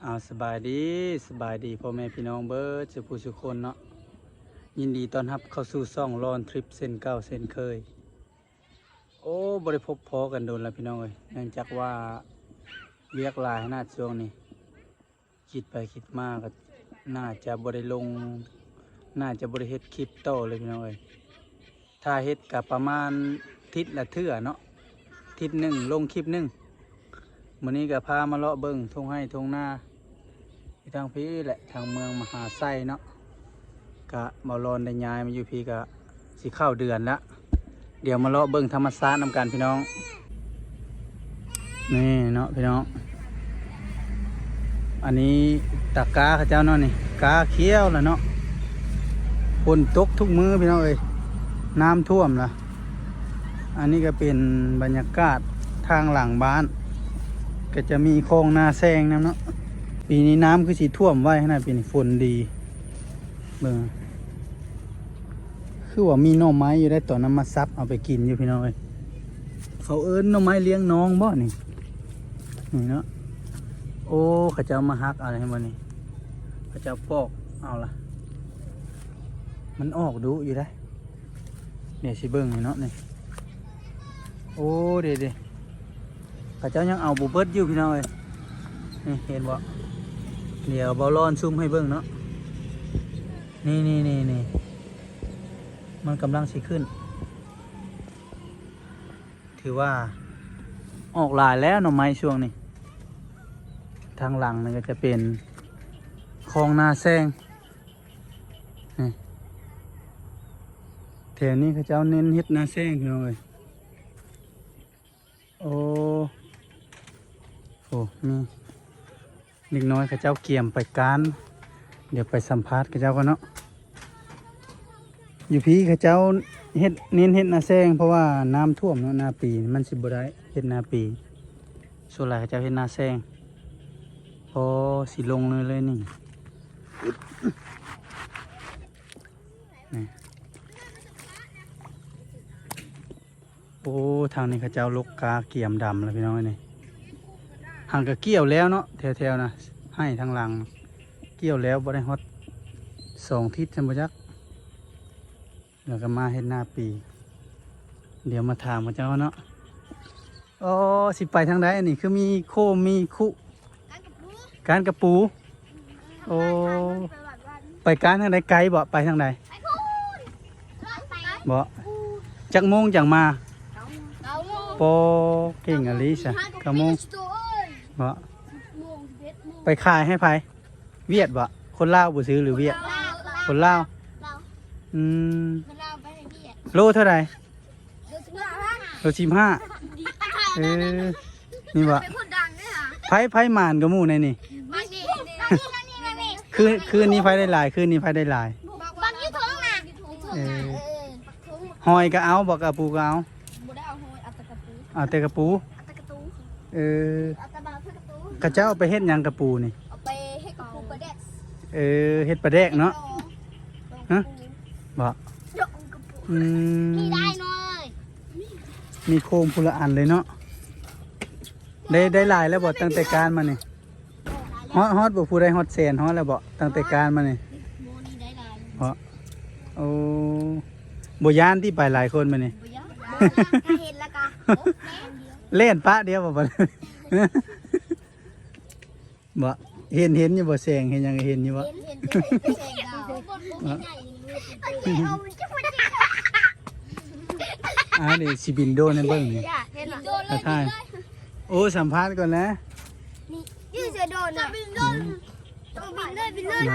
ເອົາ ສະບາຍດີ ສະບາຍດີພໍ່ແມ່ພີ່ນ້ອງເບິດສູ່ຜູ້ສູ່ຄົນເນາະ. ຍິນດີຕ້ອນຮັບເຂົ້າສູ່ຊ່ອງລອນທຣິບເຊັ່ນເກົ່າເຊັ່ນເຄີຍ. ໂອ້ ບໍ່ໄດ້ພົບພໍ້ກັນດົນແລ້ວພີ່ນ້ອງເອີຍ, ເນື່ອງຈາກວ່າວຽກຫຼາຍຂະໜາດຊ່ວງນີ້. ຄິດໄປຄິດມາກໍໜ້າຈະບໍ່ໄດ້ລົງ ໜ້າຈະບໍ່ໄດ້ເຮັດຄລິບຕໍ່ເລີຍພີ່ນ້ອງເອີຍ. ຖ້າເຮັດກໍປະມານທິດລະເທື່ອເນາະ, ທິດໜຶ່ງລົງຄລິບໜຶ່ງ. ມື້ນີ້ກໍພາມາເລາະເບິ່ງທົ່ງໄຮ່ທົ່ງນາ ຢູ່ທາງພີ້ແຫຼະ ທາງເມືອງມະຫາໄຊເນາະ. ກະເບົາລອນໄດ້ຍ້າຍມາຢູ່ພີ້ກະຊິເຂົ້າເດືອນລະ. ດຽວມາເລາະເບິ່ງທຳມະຊາດນຳກັນພີ່ນ້ອງ. ນີ້ເນາະພີ່ນ້ອງ, ອັນນີ້ຕາກ້າເຂົາເຈົ້າເນາະ, ນີ້ກ້າຂຽວລະເນາະ. ຝົນຕົກທຸກມື້ພີ່ນ້ອງເອີຍ, ນ້ຳຖ້ວມລະ. ອັນນີ້ກໍເປັນບັນຍາກາດທາງຫຼັງບ້ານ, ກໍຈະມີຄອງນາແຊງນຳເນາະ. ປີນີ້ນ້ຳຄືຊິຖ້ວມໄວຂະໜາດ, ປີນີ້ຝົນດີ. ເບິ່ງ ຄືວ່າມີໜໍ່ໄມ້ຢູ່ໄດ໋, ຕອນນັ້ນມາສັບເອົາໄປກິນຢູ່ພີ່ນ້ອງເອີຍ. ເຂົາເອີ້ນໜໍ່ໄມ້ລ້ຽງນ້ອງບໍ່ນີ້? ນີ້ເນາະ. ໂອ້ ເຂົາເຈົ້າມາຫັກເອົາແລ້ວເຫັນບໍ່ນີ້, ເຂົາເຈົ້າປອກເອົາລະ. ມັນອອກດຸຢູ່ໄດ໋. ດຽວຊິເບິ່ງໃຫ້ເນາະນີ້. ໂອ້ ເດໆ ເຂົາເຈົ້າຍັງເອົາບໍ່ເບິດຢູ່ພີ່ນ້ອງເອີຍ. ນີ້ເຫັນບໍ່? ດຽວເບົາລອນຊູມໃຫ້ເບິ່ງເນາະ. ນີ້ໆໆ ມັນກຳລັງຊິຂຶ້ນ. ຖືວ່າອອກຫຼາຍແລ້ວໜໍ່ໄມ້ຊ່ວງນີ້. ທາງຫຼັງນີ້ກໍຈະເປັນຄອງນາແຊງ. ນີ້ ແຖວນີ້ເຂົາເຈົ້າເນັ້ນເຮັດນາແຊງພີ່ນ້ອງເອີຍ. ໂອ້ ໂອ້ ມີເດັກນ້ອຍເຂົາເຈົ້າກຽມໄປການ, ດຽວໄປສຳພາດເຂົາເຈົ້າກ່ອນເນາະ. ຢູ່ພີ້ເຂົາເຈົ້າເຮັດ ເນັ້ນເຮັດນາແຊງ ເພາະວ່ານ້ຳຖ້ວມເນາະ, ນາປີມັນຊິບໍ່ໄດ້ເຮັດນາປີ. ສ່ວນຫຼາຍເຂົາເຈົ້າເຮັດນາແຊງ. ພໍຊິລົງເລີຍ ເລີຍນີ້ ນີ້. ໂອ້ ທາງນີ້ເຂົາເຈົ້າລົກກ້າກຽມດຳແລ້ວພີ່ນ້ອງເອີຍນີ້. ຫາກະກ່ຽວແລ້ວເນາະ ແຖວໆນະ ໄຮ່ທາງຫຼັງ ກ່ຽວແລ້ວ ບໍ່ໄດ້ຮອດສອງທິດຊ້ຳບໍ່ຈັກ. ແລ້ວກໍມາເຮັດນາປີ. ດຽວມາຖາມເຂົາເຈົ້າເນາະ. ໂອ້ ຊິໄປທາງໃດອັນນີ້? ຄືມີໂຄມ ມີຄຸ ການກະປູ. ໂອ້ ໄປການທາງໃດ? ໄກບໍ່? ໄປທາງໃດ? ບໍ່? ຈັກໂມງຈັ່ງມາ? ໂປ ເກັ່ງອີ່ຫຼີຊະ. ເກົ້າໂມງບໍ່? ໄປຂາຍໃຫ້ໃຜ? ຫວຽດບໍ່? ຄົນລາວບໍ່ຊື້ ຫຼືຫວຽດ? ຄົນລາວ. ອືມ ໂລເທົ່າໃດ? ໂລສິບຫ້າ. ເອີ ນີ້ບໍ່? ໃຜ ໃຜໝານກວ່າໝູ່ໃນນີ້? ຄືນ ຄືນນີ້ໃຜໄດ້ຫຼາຍ? ຄືນນີ້ໃຜໄດ້ຫຼາຍ? ເອີ ຫອຍກໍເອົາບໍ່? ກະປູກໍເອົາ? ບໍ່ໄດ້ເອົາຫອຍ ເອົາແຕ່ກະປູ. ເອົາແຕ່ກະປູ. ເອີ ເຂົາເຈົ້າເອົາໄປເຮັດຫຍັງກະປູນີ້? ເອົາໄປເຮັດກະປູປາແດກ. ເອີ ເຮັດປາແດກເນາະ. ຮະ ບໍ່? ອືມ ມີໂຄມພຸລະອັນເລີຍເນາະ. ໄດ້ ໄດ້ຫຼາຍແລ້ວບໍ່ ຕັ້ງແຕ່ການມານີ້? ຮອດ ຮອດບໍ່? ຜູ້ໃດຮອດແສນ ຮອດແລ້ວບໍ່ ຕັ້ງແຕ່ການມານີ້? ບໍ່ ໂອ້ ໂອ້ ບໍ່ຢ້ານຕິ ໄປຫຼາຍຄົນມານີ້? ບໍ່ຢ້ານ ຖ້າເຫັນແລ້ວກະ ແລ່ນປະດຽວບໍ່ບັດ? ບໍ່ເຫັນ ເຫັນຢູ່ບໍ່? ແສງເຫັນຫຍັງ ເຫັນຢູ່ບໍ່? ເຫັນ ເຫັນແຕ່ແສງດາວ. ອ່າ ນີ້ຊິບິນໂດຣນໃຫ້ເບິ່ງນີ້. ເຫັນບໍ່? ຖ່າຍ ໂອ້ ສຳພາດກ່ອນນະ. ນີ້ ນີ້ເສືອໂດຣນນະ. ບິນເລີຍ ບິນເລີຍ.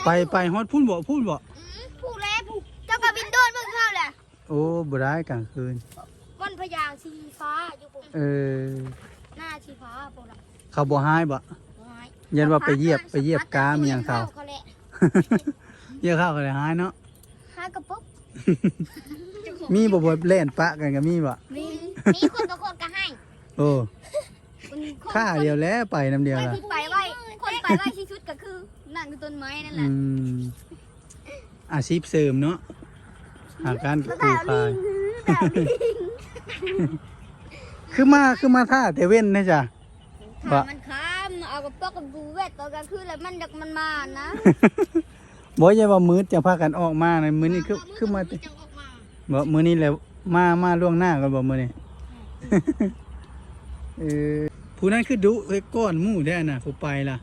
ໄປ ໄປຮອດພຸ້ນບໍ່? ພຸ້ນບໍ່? ອືມ ພຸ້ນແຫຼະ ພຸ້ນ. ເຈົ້າກໍບິນໂດຣນເບິ່ງເຂົາແຫຼະ. ໂອ້ ບໍ່ໄດ້ກາງຄືນ. ມັນພະຍາງສີຟ້າຢູ່ພຸ້ນ. ເອີ ໜ້າສີຟ້າພຸ້ນລະ. ເຂົາບໍ່ຮ້າຍບໍ່? ບໍ່ຮ້າຍ. ຢ້ານວ່າໄປຢຽບ ໄປຢຽບກ້າມຫຍັງເຂົາ. ເຂົາແຫຼະ ຢຽບເຂົາກໍໄດ້ຮ້າຍເນາະ. ຮ້າຍກະປຸກ. ມີບໍ່ ບໍ່ແລ່ນປະກັນກໍມີບໍ່? ມີ ມີ ຄົນຕໍ່ຄົນກໍໃຫ້. ໂອ້ ຂ້າດຽວແຫຼະ ໄປນຳດຽວລະ. ໄປໄວ ຄົນໄປໄວທີ່ສຸດກໍຄືນັ່ງຢູ່ຕົ້ນໄມ້ນັ້ນແຫຼະ. ອືມ ອາຊີບເສີມເນາະ ຫາການປູຂາຍ. ຄືມາ ຄືມາຖ້າແຕ່ເວັນແທ້ຈ້ະ. ຖ້າມັນຄ່ຳ ເອົາ ປອກກັບດູແວດຕອນກາງຄືນ ແລ້ວມັນຢາກມັນມານະ. ບໍ່ ຢ່າວ່າມືດຈັ່ງພາກັນອອກມານະ. ມື້ນີ້ຄື ຄືມາແຕ່ ບໍ່ ມື້ນີ້ແຫຼະ ມາ ມາລ່ວງໜ້າກ່ອນບໍ່ມື້ນີ້? ເອີ ຜູ້ນັ້ນຄືດຸແທ້ ກ້ອນໝູ່ແທ້ນະ ຜູ້ໄປລະ.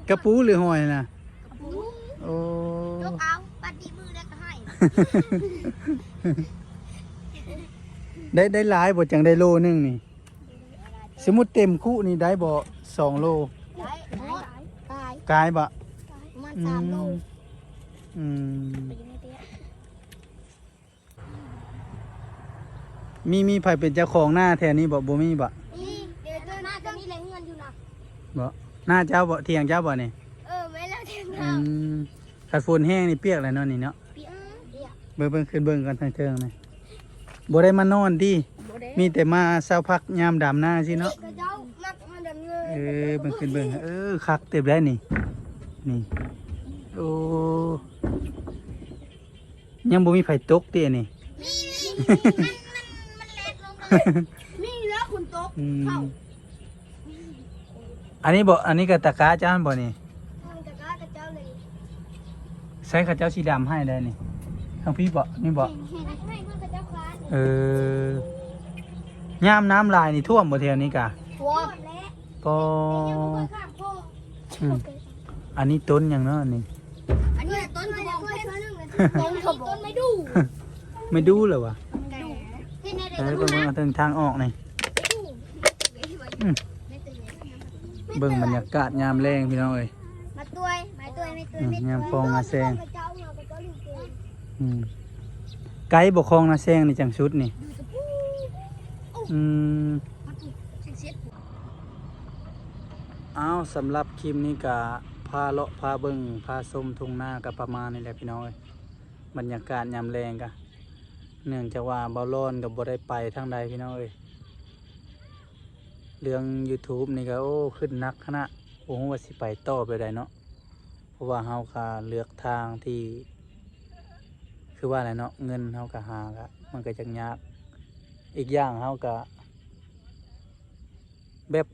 ກະປູ ກະປູຫຼືຫອຍນະ? ກະປູ. ໂອ້ ຈົກເອົາ ປັດດີມືແລ້ວກໍໃຫ້. ໄດ້ ໄດ້ຫຼາຍບໍ່ ຈັ່ງໄດ້ໂລໜຶ່ງນີ້? ສົມມຸດເຕັມຄຸນີ້ໄດ້ບໍ່ ສອງໂລ? ໄດ້ ໄດ້ ກາຍ ກາຍບໍ່? ປະມານສາມໂລ. ອືມ ອືມ ມີ ມີໃຜເປັນເຈົ້າຂອງນາແຖວນີ້ບໍ່? ບໍ່ມີບໍ່? ມີ ເດີ ໜ້າຈະມີແຫຼະເຮືອນຢູ່ນະ. ບໍ່? ນາເຈົ້າບໍ່? ຖຽງເຈົ້າບໍ່ນີ້? ເອີ ແມ່ນແລ້ວ ຖຽງເຮົາ. ອືມ ຄັນຝົນແຮງນີ້ປຽກແຫຼະເນາະນີ້ເນາະ. ປຽກ ປຽກ. ເບິ່ງ ເບິ່ງ ຂຶ້ນເບິ່ງກ່ອນທາງເທິງນີ້ ບໍ່ໄດ້ມານອນຕິ? ບໍ່ໄດ້ ມີແຕ່ມາເຊົາພັກຍາມດຳນາຊີ້ເນາະ. ເຂົາເຈົ້າມັກມາດຳນາ. ເອີ ເບິ່ງ ຂຶ້ນເບິ່ງ ເອີ ຄັກເຕີບແລ້ວນີ້ ນີ້. ໂອ້ ຍັງບໍ່ມີໃຜຕົກຕິອັນນີ້? ມີ ມີ ມັນ ມັນ ມັນແລ່ນລົງເລີຍ. ມີແລ້ວຝົນຕົກ ອືມ ເຂົ້າ. ອັນນີ້ບໍ່? ອັນນີ້ກໍຕະກະເຈົ້າຫັ້ນບໍ່ນີ້? ເອີ ຕະກະຂະເຈົ້າເລີຍ. ໃສຂະເຈົ້າຊິດຳໃຫ້ໄດ້ນີ້? ທາງພີ້ບໍ່? ນີ້ບໍ່? ເຫັນ ເຫັນ ເຫັນຂະເຈົ້າຄາດ. ເອີ ຍາມນ້ຳຫຼາຍນີ້ຖ້ວມບໍ່ແຖວນີ້ກະ? ຖ້ວມແລ້ວ. ປໍ ແຕ່ຍັງບໍ່ຄ່ອຍຂ້າມພໍ. ອືມ ອັນນີ້ຕົ້ນຫຍັງເນາະອັນນີ້? ອັນນີ້ຕົ້ນກະບອງເພັດ. ຕົ້ນກະບອງ ຕົ້ນໄມ້ດູ່. ໄມ້ດູ່ເລີຍຫວາ? ໄມ້ດູ່. ເອີ ເບິ່ງ ເບິ່ງເອົາເຖິງທາງອອກນີ້. ອືມ ເບິ່ງບັນຍາກາດຍາມແລງພີ່ນ້ອງເອີຍ. ມາຕວຍ ມາຕວຍ ມາຕວຍ ອືມ ມາຕວຍ ຍາມຄອງນາແຊງ. ອືມ ໄກບໍ່ຄອງນາແຊງນີ້ຈັ່ງສຸດນີ້? ອືມ ອ້າວ ສຳລັບຄລິບນີ້ກະພາເລາະພາເບິ່ງພາຊົມທົ່ງນາກະປະມານນີ້ແຫຼະພີ່ນ້ອງເອີຍ. ບັນຍາກາດຍາມແລງກະ ເນື່ອງຈາກວ່າບ່າວລອນກໍບໍ່ໄດ້ໄປທາງໃດພີ່ນ້ອງເອີຍ. ເລື່ອງ YouTube ນີ້ກໍ ໂອ້ ຄຶດໜັກຂະໜາດ ບໍ່ຮູ້ວ່າຊິໄປຕໍ່ແບບໃດເນາະ. ເພາະວ່າເຮົາກໍເລືອກທາງທີ່ ຄືວ່າແຫຼະເນາະ ເງິນເຮົາກໍຫາກໍ ມັນກໍຈັກຍາກ. ອີກຢ່າງເຮົາກໍ ແບບ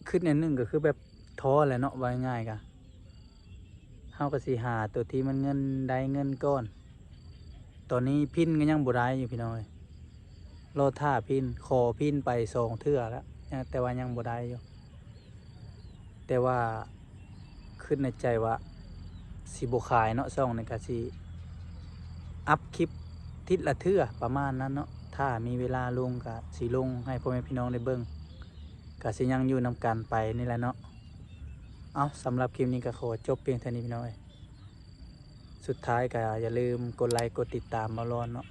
ຄຶດແນວໜຶ່ງກໍຄືແບບທໍ້ແຫຼະເນາະ ເວົ້າງ່າຍໆກະ ເຮົາກໍຊິຫາຕົວທີ່ມັນເງິນໄດ້ເງິນກ່ອນ. ຕອນນີ້ພິນກໍຍັງບໍ່ໄດ້ຢູ່ພີ່ນ້ອງເອີຍ ລໍຖ້າພິນ ຂໍພິນໄປສອງເທື່ອແລ້ວ ຍັງ ແຕ່ວ່າຍັງບໍ່ໄດ້ຢູ່. ແຕ່ວ່າຄຶດໃນໃຈວ່າຊິບໍ່ຂາຍເນາະ ຊ່ອງນີ້ກະຊິອັບຄລິບທິດລະເທື່ອປະມານນັ້ນເນາະ. ຖ້າມີເວລາລົງກະຊິລົງໃຫ້ພໍ່ແມ່ພີ່ນ້ອງໄດ້ເບິ່ງ. ກະຊິຍັງຢູ່ນຳກັນໄປນີ້ແຫຼະເນາະ. ເອົ້າ ສຳລັບຄລິບນີ້ກໍຂໍຈົບພຽງເທົ່ານີ້ພີ່ນ້ອງເອີຍ. ສຸດທ້າຍກໍຢ່າລືມກົດໄລກົດຕິດຕາມບ່າວລອນເນາະ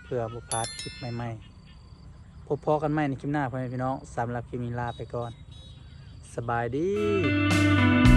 ເພື່ອບໍ່ພາດຄລິບໃໝ່ໆ. ພົບພໍ້ກັນໃໝ່ໃນຄລິບໜ້າພໍ່ແມ່ພີ່ນ້ອງ. ສຳລັບຄລິບນີ້ລາໄປກ່ອນ. ສະບາຍດີ.